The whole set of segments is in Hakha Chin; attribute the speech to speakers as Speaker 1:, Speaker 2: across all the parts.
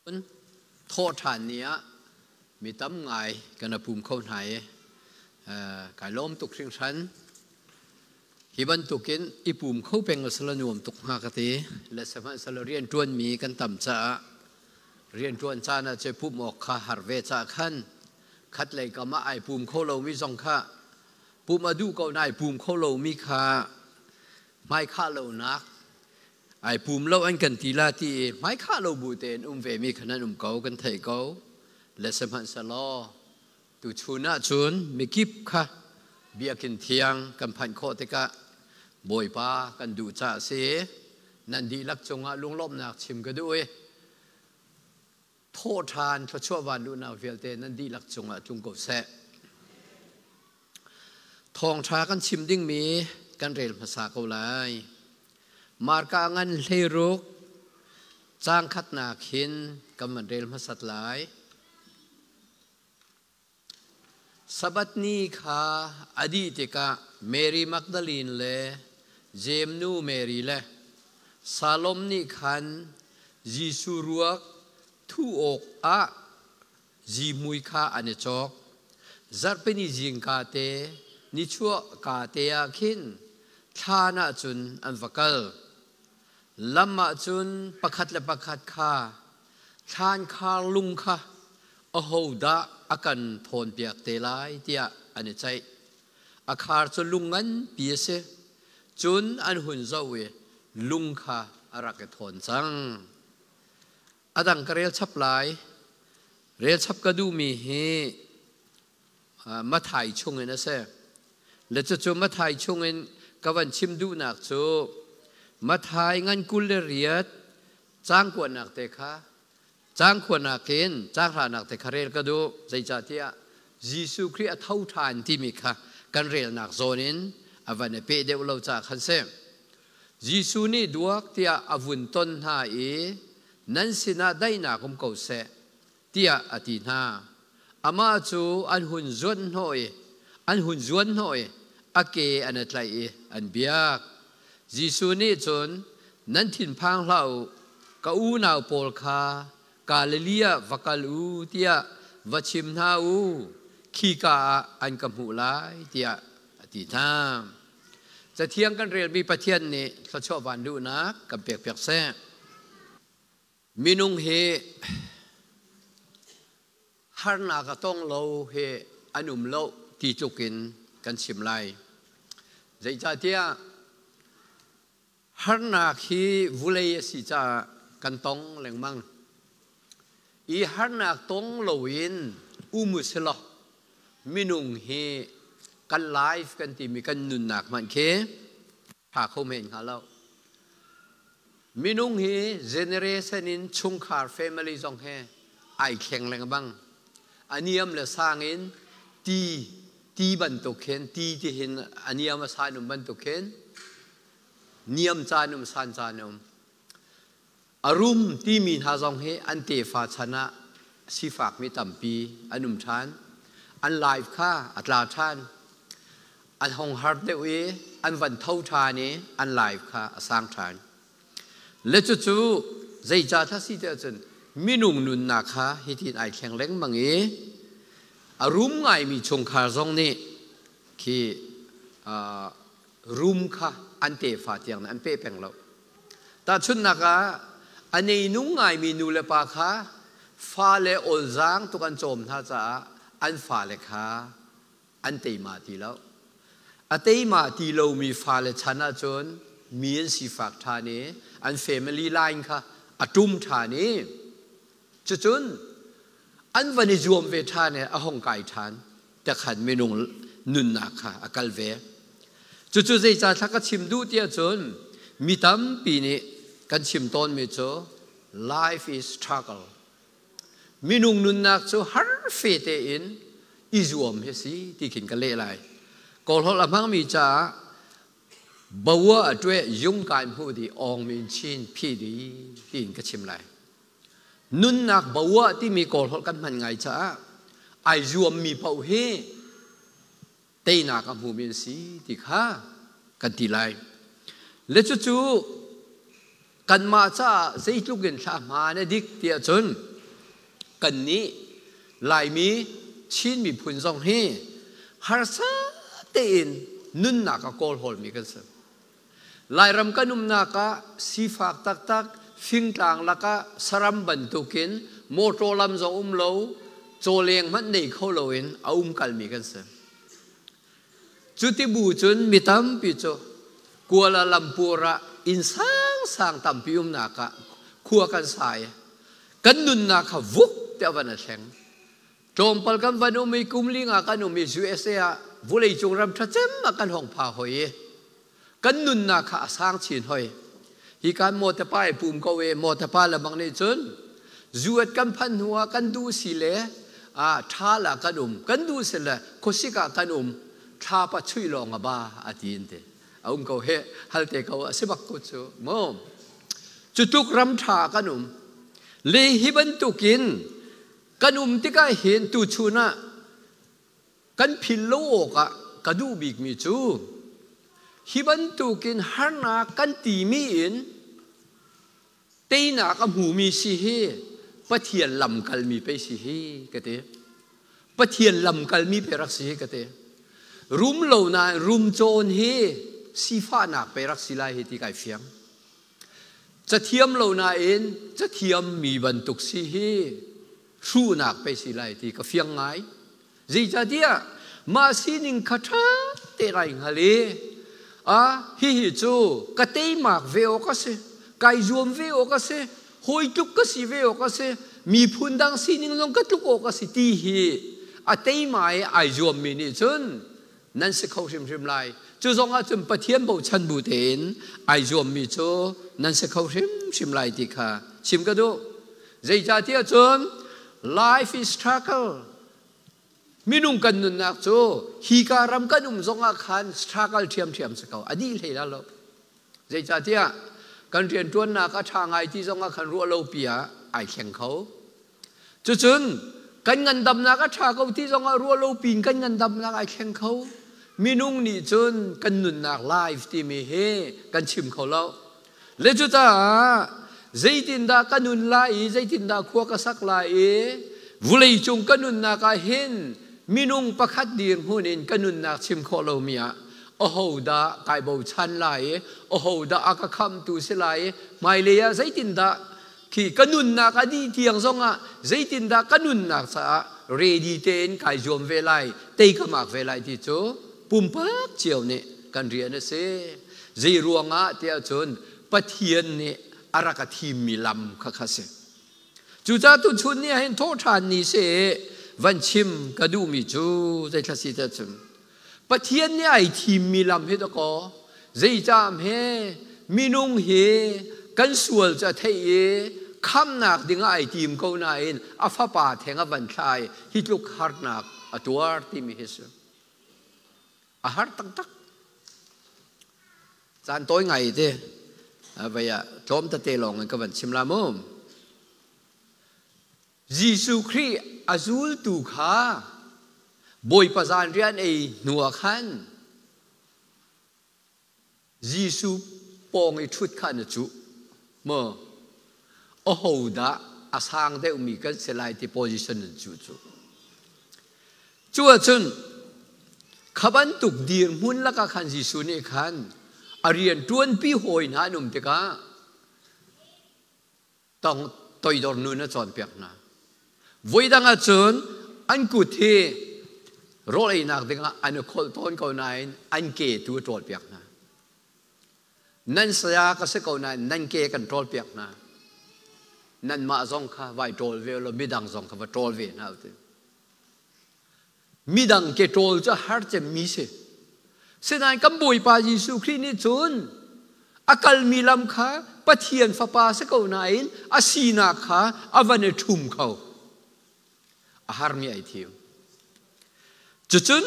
Speaker 1: Thawhṭhan ni ah mi tam ngai kan i pum kho hna i kai lawm tuk hringhran. Hi bantukin i pum kho peng usila nuam tuk hnga ka ti. Le sihmanhsehlaw rianṭuanmi kan tam caah rianṭuan caan ah cu pumh awk kha har ve caah khan khatlei kam ah ai pum kho lomi zong kha pumh a duh ko na ai pum kho lomi kha hmaikhah lonak ai pum lo an kan ti la ti i hmaikhah lo bu tein um ve mi khan an um ko, kan theih ko. Le sihmanhsehlaw tuchun ah cun mikip kha biakinn thiang kan phanh khawh tikah Bawipa kan duh caah si. Nan dihlak cungah lunglawmhnak chim ka duh i thawhṭhan thluachuah van luhnak vialte nan dihlak cungah tlung ko seh. Thawngṭha kan chim dingmi kan rel hmasa ko lai. Marka ngan 16 caang khatnak hin kan van rel hmasat lai. Sabbath ni kha a dih tikah Mary Magdalene le Jeim nu Mary le Salom nih khan Jesuh ruak thuh awkah zihmui kha an i cawk. Zarhpini zingka te nichuah ka te ah khin thlan ah cun an va kal. Lam ah cun pakhat le pakhat kha, "Thlan khar lung kha ahodah a kan thawnpiak te lai?" tiah an i ceih. A khar cu lung nganpi a si. Cun an hun zoh i lung kha a rak i thawn cang. A dang ka rel chap lai. Rel chap ka duhmi hi Mathai chungin a si. Le cucu Mathai chungin ka van chim duhnak cu Mathai ngan 28 caang kuatnak te kha caang khuanak in caang hranak te kha rel ka duh. Zeicahtiah Jesuh Khrih a tho ṭhan timi kha kan relnak zawn in a van i peh deuh lo caah khan si. Jesuh nih duak tiah a vun ton hna i, "Nan sinah daihnak um ko seh," tiah a ti hna. Amah cu an hun zuanhnawh i an hun zuanhnawh i a ke an i tlaih i an biak. Jesuh nih cun, "Nan thinphang hlah u, ka unau pawl kha Galilee ah va kal u tiah va chim hna u, khika ah an ka hmuh lai," tiah a ti hna. Cathiang kan relmi Pathian nih thluachuah van luhnak kan pekpiak seh. Minung hi harnak a tong lo hi an um lo ti tluk in kan chim lai. Zeicahtiah harnak hi vulei a si caah kan tong lengmang. I harnak tong loin um u silaw minung hi kan life kan timi kan nunnak hmanh khi ṭha kho men hnga lo. Minung hi generation in chungkhar family zong he ai thleng lengmang. A niam le sang in ti ti bantuk hin ti ti hin a niam a san um bantuk hin niam caan um san caan um. A rum timi hna zong hi an tefa chan ah sifakmi tampi an um ṭhan. An life kha a tla ṭhan. An hong har deuh i an van tho ṭhan i an life kha a sang ṭhan. Le cucu zeicah thla si tiah cun minung nunnak kha hitin ai thleng lengmang i a rum ngaimi chungkhar zong nih khi rum kha an tefa tiang an pe peng lo. Tahchunhnak ah, a neinung ngaimi nu le pa kha fale olzaang tuk an cawm hna caah an fale kha an teima ti lo. A teima ti lomi fale chan ahcun mi an sifak ṭhan i an family line kha a ṭum ṭhan i cucun an van i zuam ve ṭhan i a hong kai ṭhan takhan minung nunnak kha a kal ve. Cucu zeicah thla ka chim duh tiah cun mi tampi nih kan chim tawnmi cu life is struggle. Minung nunnak cu har fe tein i zuam hi si ti khin ka leh lai. Kawlholh a hmangmi caah bawa a ṭueh yung kai hmu di awng min chin phi di tiin ka chim lai. Nunnak bawa timi Kawlholh kan hman ngai caah ai zuammi paoh hi teinak a hmumi an si ti kha kan ti lai. Le cucu kanmah caah zeitluk in thla hmaan a dik tiah cun Kannih Laimi Chin miphun zong hi harsa tein nunnak a kawl hawlmi kan si. Lairam kan umnak ah sifak taktak fingtlang lakah saram bantukin motor lam zong um lo, cawleng hmanh nei kho loin a um kalmi kan si. Cuti bu cun mi tampi cu Kuala Lumpur ah inn sangsang tampi umnak ah khua kan sa i kan nunnak kha vuk tiah van a thleng. Tlawmpal kan van um i kum li nga kan um i USA ah vawleicung ram ṭha cem ah kan hong pha hoi i kan nunnak kha a sang chin hoi. Hi kan mawtapa i pum ko e mawtapa lamang nih cun zuat kan phanh hnu ah kan duh si le ah ṭha la kan um kan duh si le khuasik ah kan um thlapa chuih lawng a ba a ti in te a um ko he hal te ko a si bak ko cu mu cu tuk ram ṭha kan um le hi bantukin kan um tikah hin tuchun ah kan phil lo awkah ka duh bikmi cu hi bantukin harnak kan timi in teinak a hmumi si hi Pathian lamkalmi pei si hi ka ti. Pathian lamkalmi pe rak si hi ka ti. Rum lo nain rum cawn hi sifahnak pe rak si lai hi ti kai fiang. Cathiam lo nain cathiam mi bantuk si hi hruhnak pei si lai ti ka fiang ngai. Zeicahtiah mah sining kha ṭha te lai hngal i a hihi cu ka teimak ve awk a si, kai zuam ve awk a si, hawi tluk ka si ve awk a si, miphun dang sining zong ka tluk awk a si ti hi a teima i ai zuammi nih cun nan si kho hrimhrim lai. Cu zong ah cun Pathian bochan bu tein ai zuammi cu nan si kho hrimhrim lai ti kha chim ka duh. Zeicahtiah cun life is struggle. Minung kan nunnak cu hi ka ram kan um zong ah khan struggle ṭhiamṭhiam si ko. A dih hlei la lo. Zeicahtiah kan rianṭuannak a ṭha ngai ti zong ah khan ruah lo pi ah ai thleng kho. Cucun kan ngandamnak a ṭha ko ti zong ah ruah lo piin kan ngandamnak ai thleng kho. Minung nih cun kan nunnak life timi hi kan chim kho lo. Le cucaah zeitindah ka nun lai i zeitindah khua ka sak lai i vuleicung ka nunnak ah hin minung pakhat dirhmun in ka nunnak chim khawh lomi ah ahodah kai bochan lai i ahodah a ka khamtu si lai i hmailei ah zeitindah khi ka nunnak a dih tiang zongah zeitindah ka nunnak caah ready tein kai zuam ve lai tei ka mak ve lai ti cu pumpak cio nih kan rian a si. Zei ruangah tiah cun Pathian nih a rak a thimmi lam kha kha si. Cucaah tuchun ni ah hin thawhṭhan ni si van chim ka duhmi cu zeithla si tiah cun Pathian nih ai thimmi lam hi dakaw zeicah he minung hi kan sual cu a theih i khamnak dingah ai tim ko nain a fapa theng a van thla i hi tluk harnak a tuar timi hi si. A har taktak. Caan tawi ngai te vei ah tlawm tete lawng in ka van chim la mu. Jesuh Khrih a zultu kha Bawipa zan rian ei hnu ah khan Jesuh pawng i ṭhut kha na cuh maw? Ahodah a sang deuhmi kan si lai ti position in cuh cu. Cu ahcun kha bantuk dirhmun lakah khan Jesuh nih khan a rian ṭuanpi hawi hna an um tikah tong toidor nun a cawnpiak hna. Voidang ahcun an kut hi rawl einak dingah an i kholh tawn ko nain an ke tu a ṭawlpiak hna. Nan saya ka si ko nain nan ke kan ṭawlpiak hna. Nanmah zong kha vai ṭawl ve law midang zong kha va ṭawl ve hna u ti. Midang ke ṭawl cu a har cemmi si. Sinain kan Bawipa Jesuh Khrih nih cun a kalmi lam kha Pathian Fapa si ko nain a sinak kha a van i ṭhum kho. A harmi ai thim. Cucun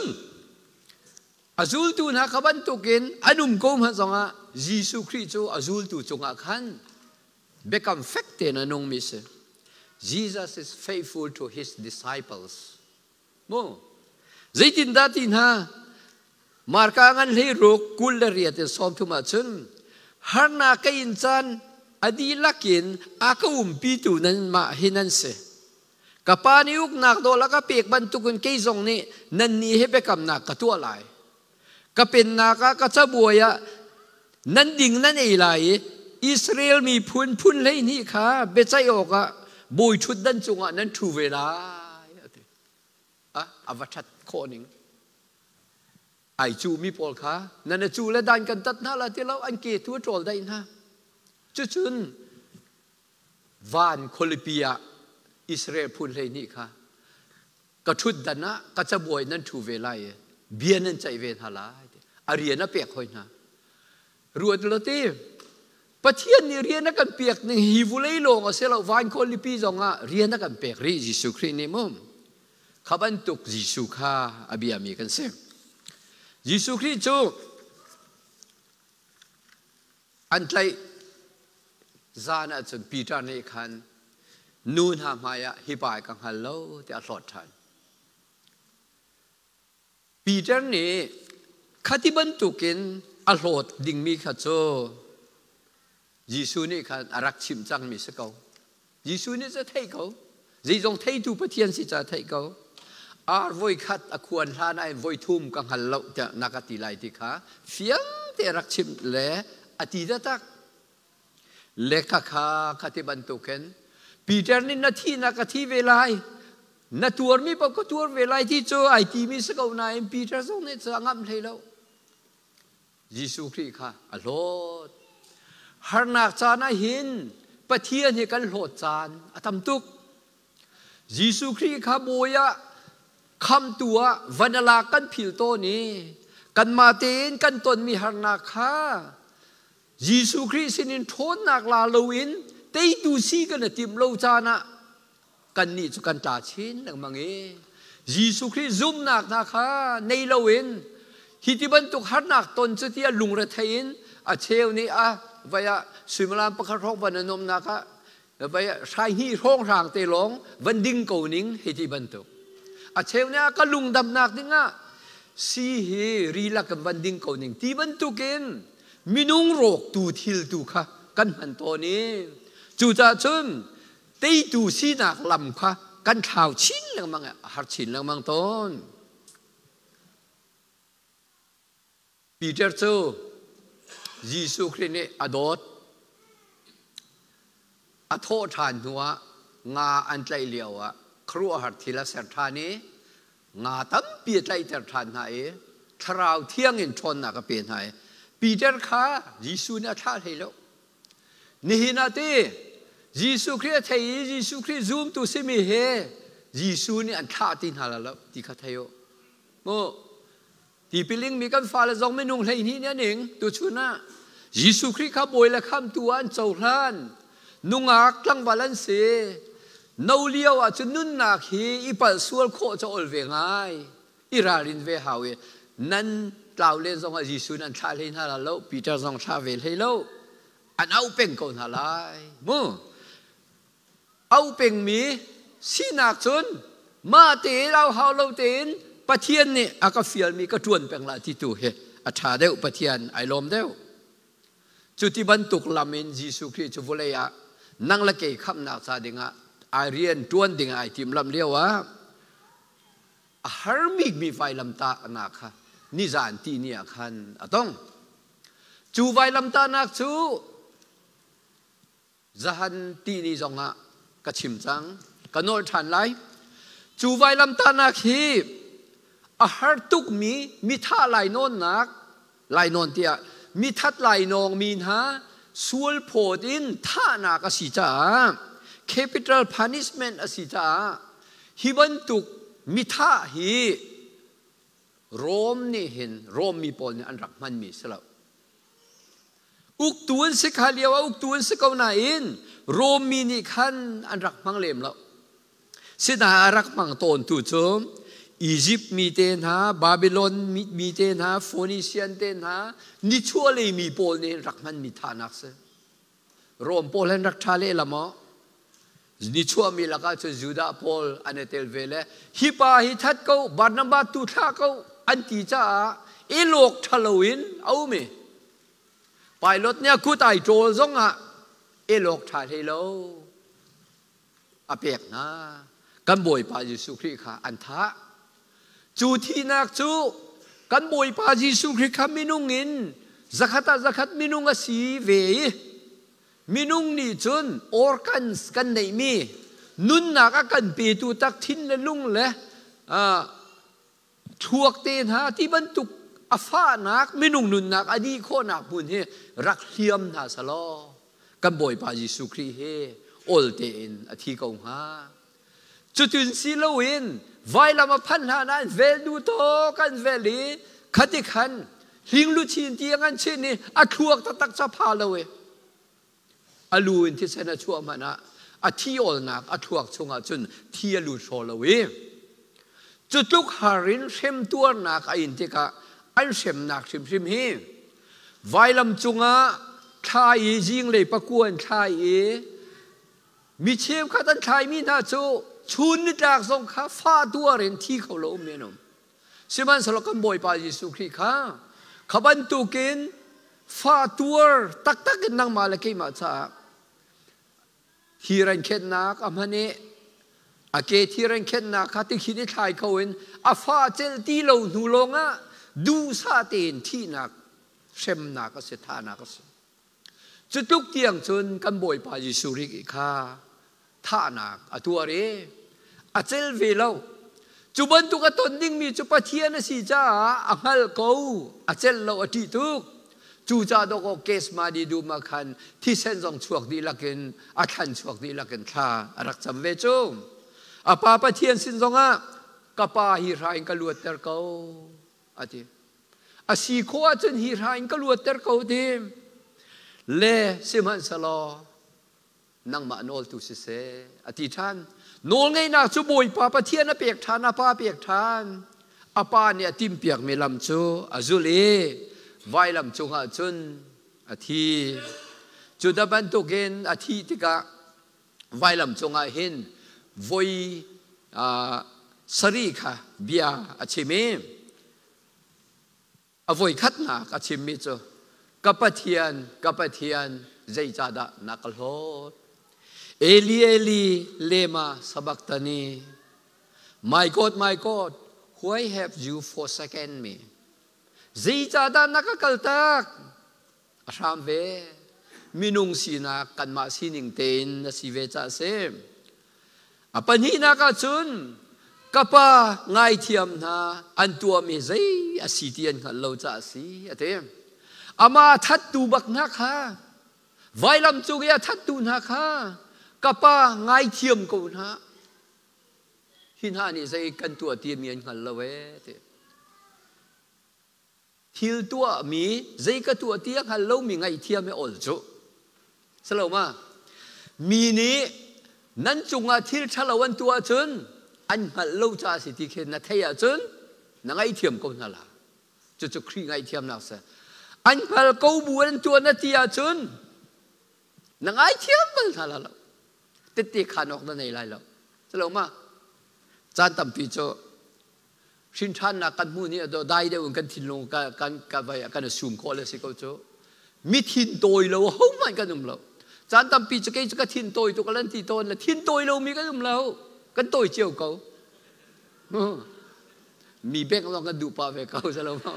Speaker 1: a zultu hna kha bantukin an um ko hmanh zongah Jesuh Khrih cu a zultu cungah khan biakam fek tein a nungmi si. Jesus is faithful to his disciples. Mu. Zeitindah ti hna? Marka ngan hlei ruk 28 in 30 ahcun harnak ka in caan a dihlak in a ka umpitu nanmah hi nan si. Ka Pa nih uknak nawl a ka pek bantukin kei zong nih nannih he biakamnak ka tuah lai. Ka pennak ah ka cabuai ah nan ding nan ei lai i Israel miphun phun 12 kha biaceih awkah bawi ṭhutdan cungah nan ṭhu ve lai, a ti. A va ṭhat khawh ning. Ai cuhmi pawl kha nan a cu le dan kan tat hna la ti lo, an ke tu a ṭawl daih hna. Cucun van khualipi ah Israel phun 12 kha ka ṭhutdan ah ka cabuai nan ṭhu ve lai i bia nan ceih ve hna lai. A rian a pek hoi hna. Ruat lo ti Pathian nih rian a kan pek ning hi vulei lawng a si lo, van khualipi zong ah rian a kan pek rih Jesuh Khrih nih mu. Kha bantuk Jesuh kha a biami kan si. Jesuh Khrih cu an tlaih zan ahcun Peter nih khan nu hna hmaiah hi pa ka hngal lo tiah a hlawt ṭhan. Peter nih khati bantukin a hlawt dingmi kha cu Jesuh nih khan a rak chimh cangmi si ko. Jesuh nih cu theih ko. Zeizong theitu Pathian si ca theih ko. Ar voi khat a khuan hlan ah voi thum ka hngal lo tiah na ka ti lai ti kha fiang te rak chimh le a ti taktak. Le kha kha khati bantukin Peter nih na thihnak ka thi ve lai, na tuarmi paoh ka tuar ve lai ti cu ai timi si ko nain Peter zong nih cu a ngamh hlei lo. Jesuh Khrih kha a hlawt. Harnak caan ah hin Pathian hi kan hlawt caan a tam tuk. Jesuh Khrih kha bawi ah khamtu ah van a lak kan phil tawn i kanmah tein kan tonmi harnak kha Jesuh Khrih sinin ṭhawnnak la loin teitu si kan i timh lo caan ah kannih cu kan tla chin lengmang i Jesuh Khrih zumhnak hna kha nei loin hi ti bantuk harnak ton cu tiah lungrethei in a cheu nih a vai ah suimilam pakhat hrawng van an umnak ah vai ah hrai hnih hrawng hrang te lawng van ding ko ning hi ti bantuk a cheu nih a ka lungdamnak ding ah si hi ri lak in van ding ko ning ti bantukin minung rawktu thil tu kha kan hman tawn i cucaah cun teitu sinak lam kha kan thlau chin lengmang a har chin lengmang tawn. Peter cu Jesuh Khrih nih a dawt. A thawh ṭhan hnuah nga an tlaih lioah khuaruahhar thil a ser ṭhan i nga tampi a tlaihter ṭhan hna i thlarau thiang in ṭhawnnak a pe hna i Peter kha Jesuh nih a thlah hlei lo. Nihin ah ti Jesuh Khrih a thei i Jesuh Khrih zumtu simi he Jesuh nih an thlah ti hna la lo ti kha thei u. Mu tipiling mi kan fale zong minung 12 nih an ing tuchun ah Jesuh Khrih kha bawi le khamtu ah an cohlan. Nungak tlangval an si. No lio ah cun nunnak hi i palh sual khawh ca ol ve ngai. I ralrin ve hau i nan tlau len zongah Jesuh nan thlah hlei hna la lo, Peter zong thlah ve hlei lo, an auh peng ko hna lai mu. Auh pengmi sinak cun mah tein au hau lo tein Pathian nih a ka fialmi ka ṭuan peng la ti tu hi a ṭha deuh, Pathian ai lawm deuh. Cu ti bantuk lam in Jesuh Khrih cu vawlei ah nang le kei khamhnak ca dingah ai rian ṭuan ding ai tim lam lio ah a har bikmi vailamtahnak kha nizan ti ni ah khan a tong. Cu vailamtahnak cu zahan ti ni zongah ka chim cang, ka nawl ṭhan lai. Cu vailamtahnak hi a har tukmi mithah lainawnnak, lainawn tiah mithat lainawng mi hna sual phawt in thahnak a si caah, capital punishment a si caah, hi bantuk mithah hi Rom nih hin Rom mi pawl nih an rak hmanmi si lo. Uktu an si kha lio ah uktu an si ko nain Rom mi nih khan an rak hmang lem lo. Sinain a rak hmang tawntu cu Egypt mi te hna, Babylon mi te hna, Phoenician te hna, nichuahlei mi pawl nih rak hmanmi thahnak si. Rom pawl hen rak ṭha lehlam aw. Nichuah mi lakah cun Judah pawl an i tel ve le hi pa hi that ko, Barnabas tu thlah ko an ti caah i lawk ṭhalo in a um i Pilot nih a kut ai ṭawl zongah i lawk ṭha hlei lo. A pek hna. Kan Bawipa Jesuh Khrih kha an thah. Cu thihnak cu kan Bawipa Jesuh Khrih kha minung in zakhat ah zakhat minung a si ve i minung nih cun organs kan neihmi nunnak a kan petu tak thin le lung le thluak te hna ti bantuk a fahnak minung nunnak a dih khawhnak hmun hi rak hliam hna selaw kan Bawipa Jesuh Khrih hi ol tein a thi ko hnga. Cutin si loin vailam a phanh hlan ah an vel duh tawk an vel i khati khan hling luchin tiang an chin i a thluak taktak ca pha lo i a lu in thisen a chuah hmanh ah a thi awlnak a thluak chungah cun thi a lut hraw lo i cu tluk har in hrem tuarnak a in tikah an hremnak hrimhrim hi vailam cungah thla i zinglei pakuan thla i mi cheukhat an thlaimi hna cu chun nitlak zong kha fa tuar in thi kho lo um an um. Sihmanhsehlaw kan Bawipa Jesuh Khrih kha kha bantukin fa tuar taktak in nangmah le keimah caah thiren khennak a hman i a ke thiren khennak kha tikhin i thlai kho in a fa celh ti lo hnu lawngah duhsah tein thihnak hremnak a si, thahnak a si. Cu tluk tiang cun kan Bawipa Jesuh Khrih kha thahnak a tuar i a cel ve lo. Cu bantuk a ton dingmi cu Pathian a si caah a hngalh ko, a celh lo, a ṭih tuk. Cucaah dawkaw Kesmadi dum ah khan thisen zong chuak dihlak in a thlan chuak dihlak in thla a rak cam ve cu. A pa Pathian sin zongah ka pa hi hra in ka luatter ko a ti. A si khawh ahcun hi hra in ka luatter ko ti. Le sihmanhsehlaw nangmah nawltu siseh a ti ṭhan. Nawlngeihnak cu Bawipa Pathian a pek ṭhan, a pa pek ṭhan. A pa nih a timhpiakmi lam cu a zulh i vailam cungah cun a thi. Cu da bantukin a thih tikah vailam cungah hin voi sarih kha bia a chim i A voikhatnak a chimmi cu ka Pathian, ka Pathian, zeicahdah na ka hlawt? Eli, Eli, lema sabachthani? My God, my God, why have you forsaken me? Zeicahdah na ka kaltak? A hram ve. Minung sinak kanmah sining tein na si ve ca a si. A pahnihnak ah cun ka pa ngaithiam hna an tuahmi zei a si ti an hngalh lo caah a si a ti. Amah a thattu bak hna kha vailam cung i a thattu hna kha ka pa ngaithiam ko hna. Hi hna nih zei kan tuah timi an hngal lo ee ti. Thil tuahmi zei ka tuah ti a hngal lomi ngaihthiam i ol cu. Saloma, mi nih nan cungah thil ṭhalo an tuah ahcun an hngalh lo caah si ti khi na theih ahcun na ngaihthiam ko hna la. Cucu Khrih ngaihthiamnak si. An hngal ko bu an tuah na ti ahcun na ngaithiam bal hna la lo. Tette khaan awk na nei lai lo. Saloma, caan tampi cu Hrinṭhannak kan hmuh ni ah dai deuh in kan thinlung kan kan kan i sum khawh le si ko cu. Mi thin tawi lo hohmanh kan um lo. Caan tampi cu kei cu ka thin tawi tuk lan ti tawn le thin tawi lomi kan um lo. Kan tawi cio ko. Mi bek lawng kan duh pah ve ko salo ma.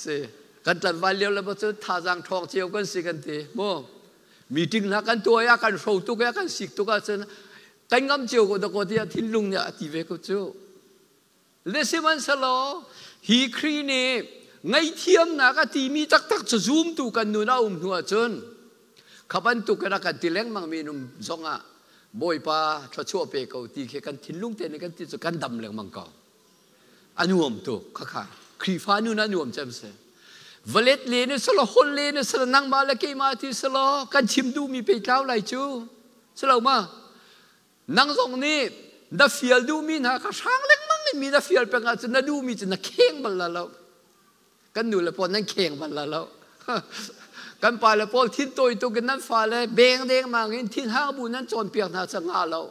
Speaker 1: Si kan tlanval lio le cu thazaang ṭhawng cio kan si kan ti mu. Meeting hna kan tuah i a kan hro tuk i a kan sik tuk ahcun kan ngam cio ko dakaw tiah thinlung nih a ti ve ko cu. Le sihmanhsehlaw hi Khrih nih ngaihthiamnak a timi taktak cu zumtu kan nun a um hnu ahcun kha bantuk in a kan ti lengmang mi num zongah Bawipa thluachuah pe ko ti khi kan thinlung te nih kan ti cu kan dam lengmang ko. A nuam tuk khakha. Khrihfa nun a nuam cem si. Valet le ne salo hol le ne salo nangmah le keimah ti salo kan chim duhmi pe tlau lai cu. Salo ma? Nang zong nih na fial duhmi hna kha hrang lengmang in mi na fial peng ahcun na duhmi cu na kheng bal la lo. Kan nu le pawl nan kheng bal la lo. Kan pa le pawl thin tawi tuk in nan fale beng dengmang in thin hang bu nan cawnpiak hna ca nga lo.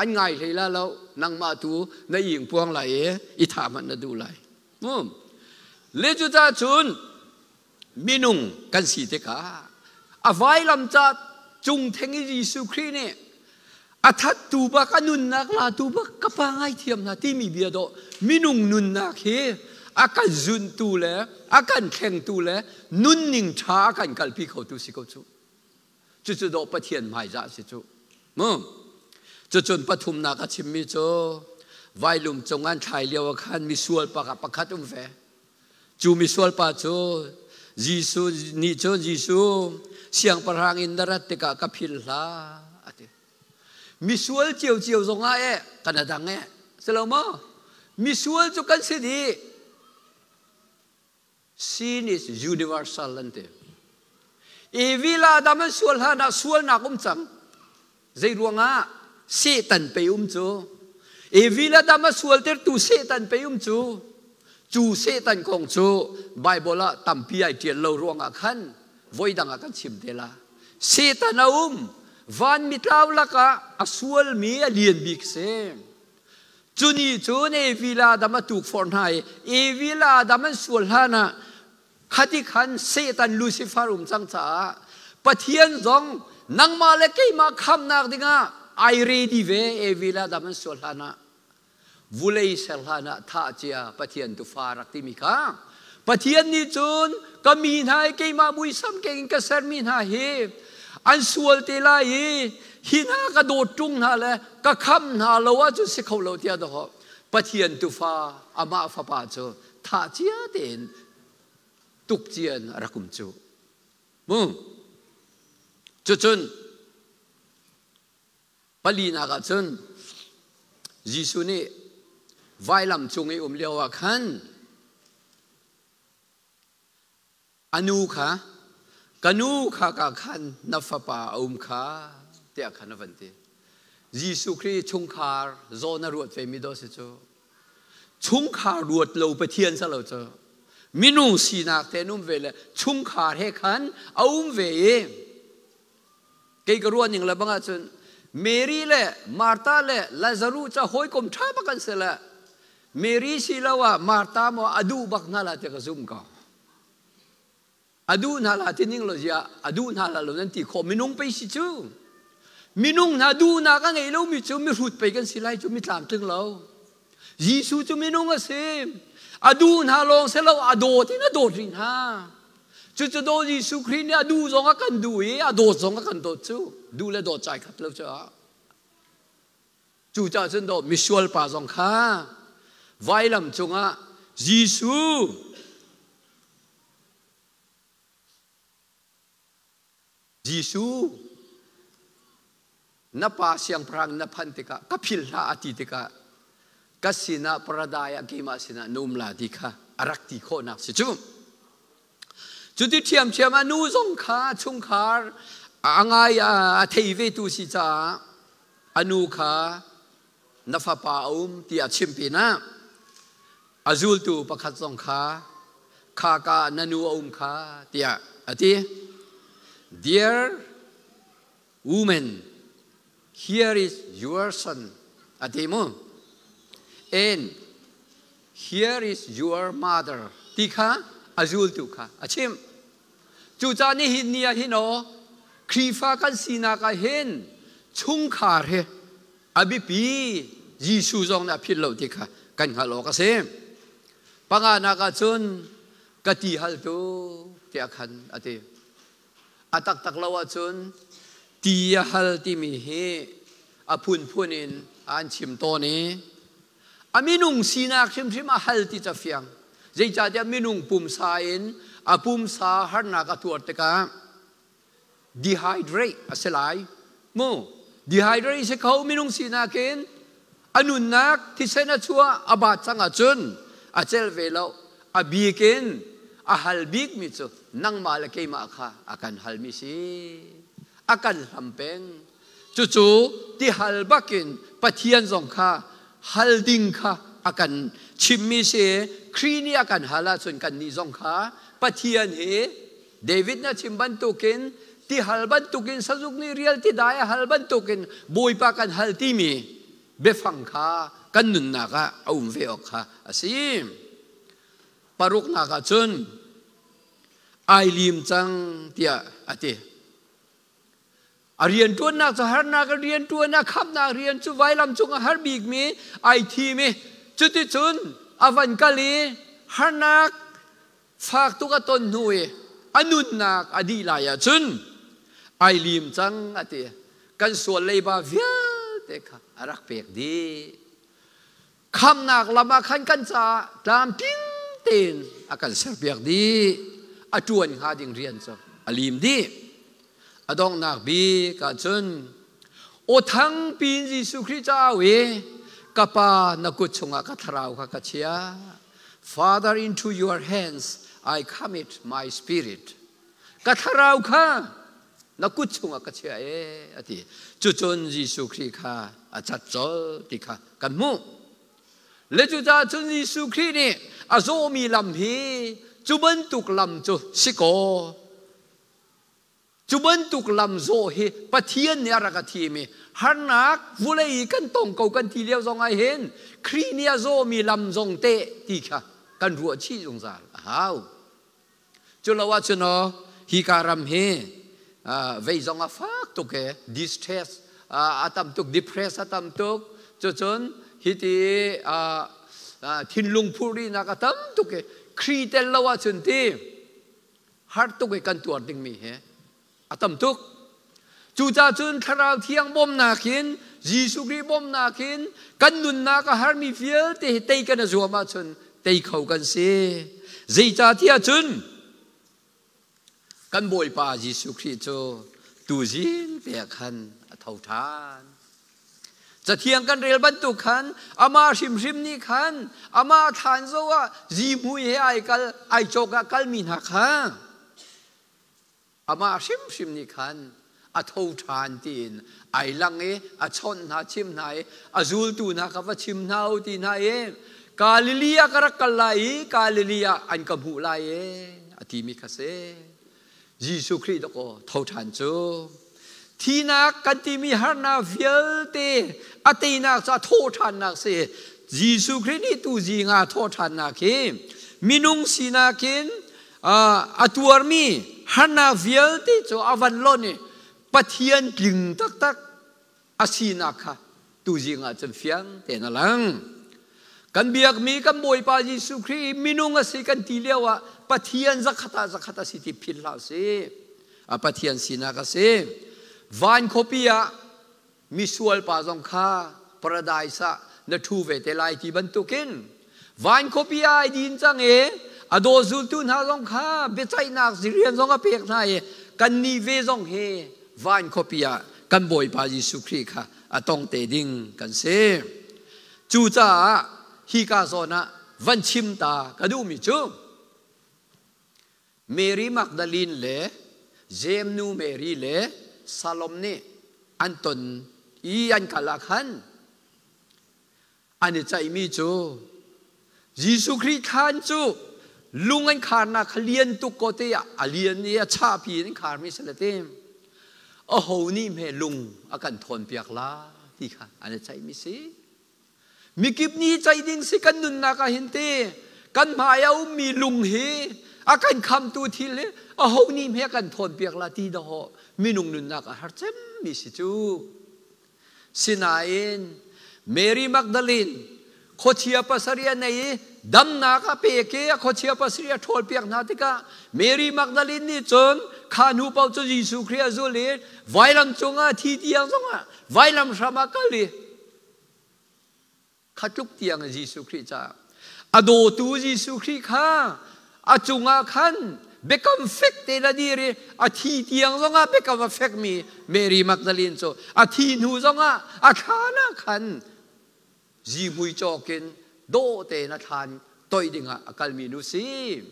Speaker 1: An ngai hlei la lo. Nangmah tu na ing puang lai i i thah hmanh na duh lai. Um. Le cuta cun minung kan si tikah a vailam ca cung theng i Jesuh Khrih nih A thattu bak, a nunnak latu bak ka pa ngaithiam hna timi bia dawh minung nunnak hi a kan zuntu le a kan thlengtu le nunning ṭha a kan kalpi khotu si ko cu. Cucu dawh Pathian hmaizah si cu. Mu. Cucun pathumnak a chimmi cu vailum cung an thlai lio ah khan misual pakhat um ve. Cu misual pa cu Jesuh nih cun Jesuh siangpahrang in na rat tikah ka philh hlah a ti. Misual ciocio zongah eh kan a dang eh si lo maw? Misual cu kan si dih. Sin is universal an ti. Evi la Adam an sual hlan ah sualnak um cang. Zei ruangah Satan pei um cu. Evi le Adam a sualtertu Satan pei um cu. Cu Satan kong cu Bible ah tampi ai ṭial lo ruangah khan voi dang ah kan chim te la. Satan a um. Van mitlau lakah a sualmi a lian bik si. Cu ni cun Evi le Adam a tukforh hna i Evi le Adam an sual hlan ah khati khan Satan Lucifer um cang caah Pathian zong nangmah le keimah khamnak dingah ai ready ve. Evi le Adam an sual hlan ah vulei ser hlan ah thah cia Pathian tufa rak timi kha Pathian nih cun ka mi hna i keimah muisam keng in ka sermi hna hi an sual te lai i hi hna ka dawt ṭung hna le ka kham hna lo ahcun si kho lo tiah dawh Pathian tufa amah fapa cu thah cia tein tuk cian a rak um cu mu. Cucun palinak ah cun Jesuh nih vailam cung i um lio ah khan a nu kha, ka nu kha ka khan na fapa a um kha, tiah khan a van ti. Jesuh Khrih chungkhar zawn a ruat ve mi daw si cu. Chungkhar ruat lo Pathian sa lo cu. Minung sinak te um ve le chungkhar he khan a um ve i kei ka ruah ning le bang ahcun Mary le Martha le Lazarus ca hawikom ṭha bak an si le Mary si lo ah Martha maw a duh bak hna la tiah ka zum ko. A duh hna la ti ning lo zia a duh hna la lo nan ti khawh. Minung pei si cu. Minung hna duhnak a ngei lomi cu mihrut pei kan si lai cu, mi tlamtling lo. Jesuh cu minung a si. A duh hna lawng si lo, a dawt in a dawt rih hna. Cucu daw Jesuh Khrih nih a duh zong a kan duh i a dawt zong a kan dawt cu. Duh le dawt cai khat lo cu. Cucaah cun daw misual pa zong kha vailam cungah Jesuh Jesuh na pa siangpahrang na phanh tikah ka philh hlah a ti tikah ka sinah paradise ah keimah sinah na um la ti kha a rak ti khawhnak si cu. Cuti ṭhiamṭhiam a nu zong kha chungkhar a ngai a thei ve tu si caah a nu kha na fapa a um tiah a chimh pinah a zultu pakhat zong kha khaka na nu a um kha tiah a ti. Dear woman, here is your son, a ti mu, and here is your mother ti kha a zultu kha a chimh. Cucaah nihin ni ah hin aw Khrihfa kan sinak ah hin chungkhar hi a biapi. Jesuh zong nih a philh lo ti kha kan hngalh awk a si. Panganak ah cun ka ti hal tu tiah khan a ti. A taktak lo ahcun ti a hal timi hi a phunphun in an chim tawn i a minung sinak hrimhrim a hal ti ca fiang. Zeicahtiah minung pumsa in a pumsa harnak a tuar tikah dehydrate a si lai mu. Dehydrate si kho minung sinak in a nunnak thisen a chuah a baat cang ahcun a celh ve lo. A bik in a hal bikmi cu nangmah le keimah kha a kan halmi si, a kan hlam peng. Cucu tihal bakin Pathian zong kha hal ding kha a kan chimmi si. Khrih nih a kan hal ahcun kannih zong kha Pathian hi David na chim bantukin tihal bantukin sazuk nih rial tidai a hal bantukin Bawipa kan hal timi biafang kha kan nunnak ah a um ve awk kha a si. Paruknak ah cun ai lim cang tiah a ti. A rianṭuannak cu harnak a rianṭuan, a khamnak rian cu vailam cung a har bikmi ai thim i cuticun a van kal i harnak fak tuk a ton hnu i a nunnak a dih lai ahcun ai lim cang a ti. Kan sual leiba vialte kha a rak pek dih. Khamnak lam ah khan kan caah tlamtling tein a kan serpiak dih. A ṭuan hnga ding rian cu a lim dih. A donghnak bik ahcun aw thangpi in Jesuh Khrih ca au i ka Pa na kut chungah ka thlarau kha ka chia. Father, into your hands I commit my spirit. Ka thlarau kha na kut chungah ka chia e a ti. Cucun Jesuh Khrih kha a cat colh ti kha kan hmuh. Le cucaah cun Jesuh Khrih nih a zawmi lam hi cu bantuk lam cu si kaw cu bantuk lam zawh hi Pathian nih a rak a thim i harnak vulei i kan tong ko kan ti lio zong ah hin Khrih nih a zawmi lam zong teh ti kha kan ruah chih zungzal a hau. Cu lo ahcun aw hika ram hi vei zong a fak tuk e distress a tam tuk, depress a tam tuk. Cucun hiti thinlung phurrinak a tam tuk i Khrih tel lo ahcun ti har tuk i kan tuar dingmi hi a tam tuk. Cucaah cun Thlarau Thiang bawmnak in, Jesuh Khrih bawmnak in kan nunnak a harmi vialte hi tei kan i zuam ahcun tei kho kan si. Zeicahtiah cun kan Bawipa Jesuh Khrih cu tuzing te ah khan a tho ṭhan. Cathiang kan rel bantuk khan amah hrimhrim nih khan amah thlan zo ah zihmui he ai kal ai cawk ah kalmi hna kha amah hrimhrim nih khan a tho ṭhan tiin ai lang i a chawnh hna, chim hna i a zultu hna kha va chim hna u ti hna i Galilee ah ka rak kal lai i Galilee ah an ka hmuh lai e a timi kha si. Jesuh Khrih dawkaw tho ṭhan cu thinak kan timi harnak vialte a teinak cu a thawh ṭhannak si. Jesuh Khrih nih tu zing ah thawh ṭhannak hi minung sinak in a tuarmi harnak vialte cu a van lonh i Pathian tling taktak a sinak kha tuzing ah cun fiang tein a lang. Kan biakmi kan Bawipa Jesuh Khrih minung a si kan ti lio ah Pathian zakhat ah zakhat a si ti philh hlah sih. A Pathian sinak a si. Van khuapi ah misual pa zong kha paradise ah na ṭhu ve te lai ti bantukin van khuapi ah ai din cang i a daw zultu hna zong kha biaceihnak rian zong a pek hna i kannih ve zong hi van khuapi ah kan Bawipa Jesuh Khrih kha a tong te ding kan si. Cucaah hika zawn ah van chim ta ka duhmi cu Mary Magdalene le Jeim nu Mary le Salom nih an ton i an kal ah khan an i ceihmi cu Jesuh Khrih thlan cu lung an kharnak kha lian tuk ko te ah a lian i a chahpi in an kharmi si le te aho nih hme lung a kan thawnpiak la ti kha an i ceihmi si. Mikip nih ceih ding si kan nunnak ah hin ti kan hmai a ummi lung hi a kan khamtu thil hi aho nih hme kan thawnpiak la ti dahawh minung nunnak a har cemmi si cu. Sinain Mary Magdalene khuachia pasarih a nei i damnak a pek i a khuachia pasarih a ṭhawlpiak hna tikah Mary Magdalene nih cun kha hnu paoh cu Jesuh Khrih a zul i vailam cungah thi tiang zongah vailam hram ah kal i kha tluk tiang Jesuh Khrih caah a dawtu Jesuh Khrih kha a cungah khan biakam fek te na dir i a thi tiang zongah biakam a fekmi Mary Magdalene cu a thi hnu zongah a thlan ah khan zihmui cawk in dawh tein a thlan toih dingah a kalmi nu si.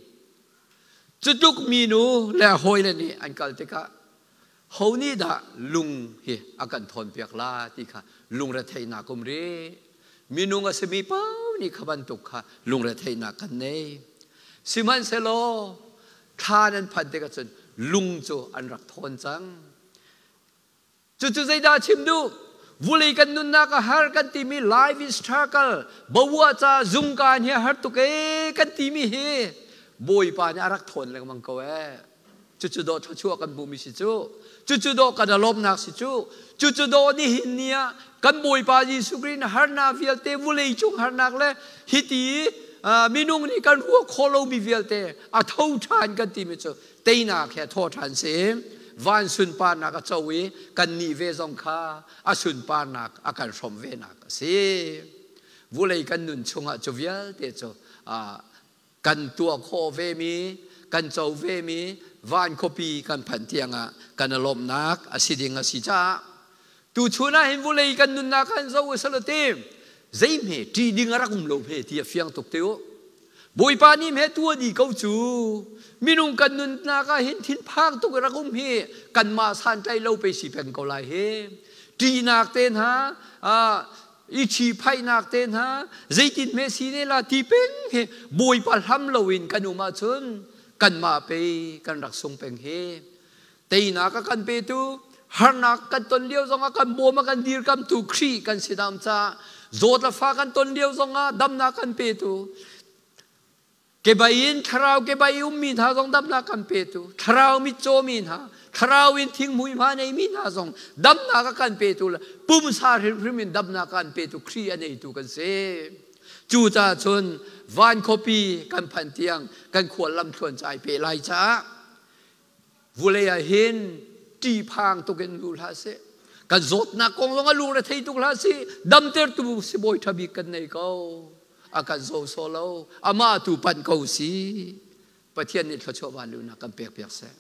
Speaker 1: Cu tluk minu le hawile nih an kal tikah ho nih dah lung hi a kan thawnpiak la ti kha lungretheihnak um rih. Minung a simi paoh nih kha bantuk kha lungretheihnak kan nei. Sihmanhsehlaw thlan an phanh tikah cun lung cu an rak thawn cang. Cucu zeidah a chim duh? Vulei kan nunnak a har kan timi life is struggle, bawah ca zungkaan hi a har tuk ee kan timi hi Bawipa nih a rak thawn lengmang ko ee. Cucu dawh thluachuah kan hmuhmi si cu. Cucu dawh kan lawmnak si cu. Cucu dawh nihin ni ah kan Bawipa Jesuh Khrih na harnak vialte, vulei cung harnak le hiti minung nih kan ruah khawh lomi vialte a tho ṭhan kan timi cu teinak he tho ṭhan si. Van sunparnak a co i kan nih ve zong kha a sunparnak a kan hrawm venak a si. Vulei kan nun chungah cu vialte cu kan tuah khawh vemi, kan co vemi van khuapi kan phanh tiangah kan i lawmhnak a si ding a si caah tuchun ah hin vulei kan nunnak khan zo usalaw zeihme ṭih ding a rak um lo hme ti a fiang tuk te u. Bawipa nih hme tua di ko cu minung kan nunnak ah hin thinphang tuk rak um hi kanmah santlai lo pe si peng ko lai hi. Ṭihnak te hna, i ṭhiphaihnak te hna, zeitin hme si ne la ti peng hi Bawipa hlam loin kan um ahcun kanmah pei kan rak sung peng hi. Teinak a kan petu, harnak kan ton lio zongah kan bawm a kan dirkamtu Khrih kan si dam caah, zawt le fa kan ton lio zongah damnak kan petu, kebai in thlarau kebai ummi hna zong damnak kan petu, thlarau mitcaw mi hna, thlarau in thinghmui hma neimi hna zong damnak a kan petu le pumsa hrimhrim in damnak a kan petu Khrih a neitu kan si. Cucaah cun van khuapi kan phanh tiang kan khual lam thluan cai pe lai caah vulei ah hin ṭihphang tuk in lu hlah sih. Kan zawtnak kong zong a lungre thei tuk hlah sih. Damtertu sibawi ṭha bik kan nei ko. A kan zaw sawh lo. Amah tu panh ko si. Pathian nih thluachuah vanlunak kan pek piak seh.